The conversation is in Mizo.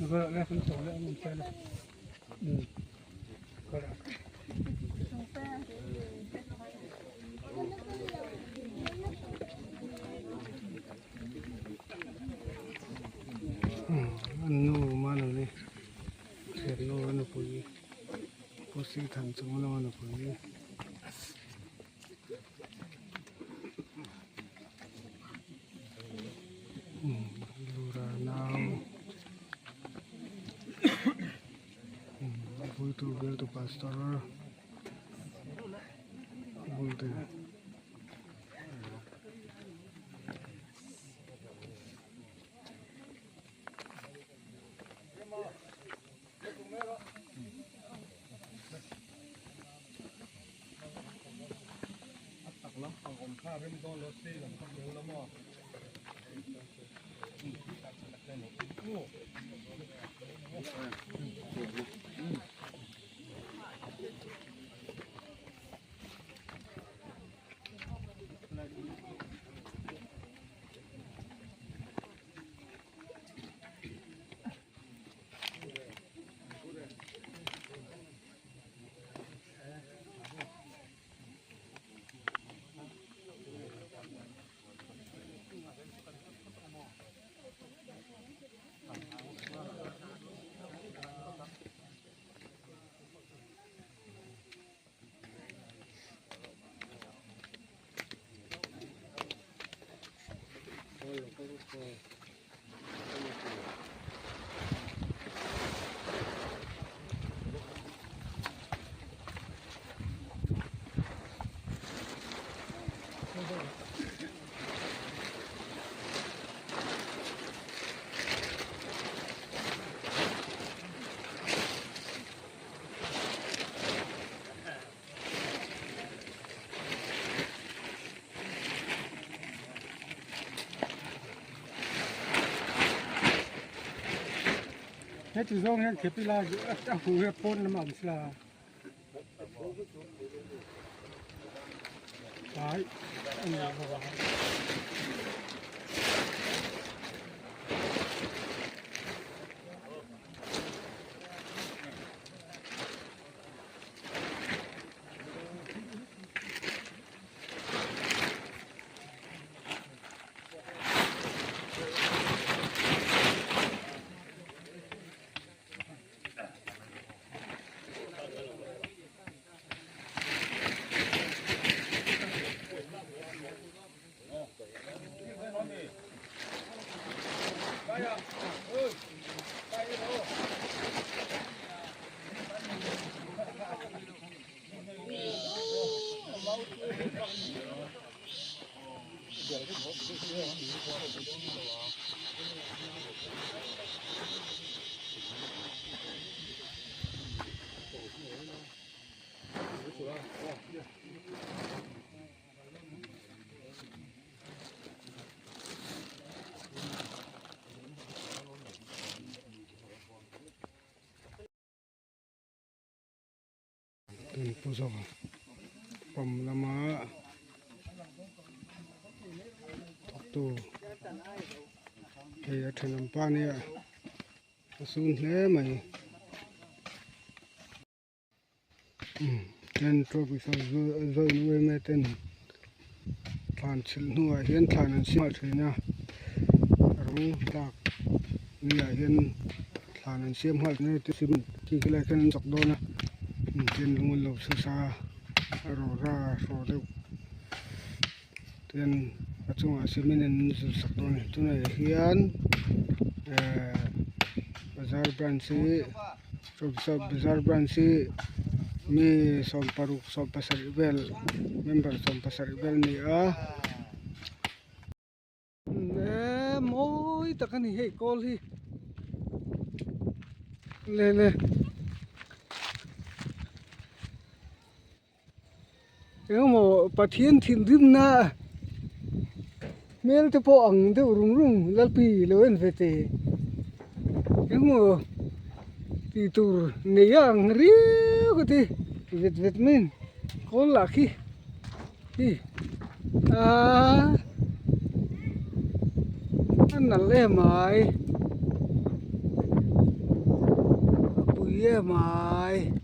An nu Manuni thiannu a nupui Pu Sithanchungnunga nupui. Lura nau Vuitu bialtu pastor bulte. Heti zawng hian thip ila a huh hi a pawn lamah awm sela tlai a ni bawk a. Tun pu zawk pawm lama thawktu hei a thenawm pa nia a sun hle mai ten tropical join yma ten thlan chhilh hnuah hian thlan an siam thin a rawng tlak ni ah hian thlan an siam nghal thin a cement khi khilaiah khian an chawk dawn a tin lung an lo chhu sa a rawra hraw deuh tin a chungah cement in an zir sak dawn a ni tunah hian ehh bazar branch hi bazar branch hi mi 16 17 vel member 17 vel a ni a. Eee mawi tak a ni hei kawl hi le le engemaw Pathian thinrimna hmel te pawh ang deuh rum rum Lalpi lo en ve teh engemaw tih tur nei a ang riau ka ti vet vet mai a ni kawl lah khi. Hi aaa a nalh em ai. Pui em ai.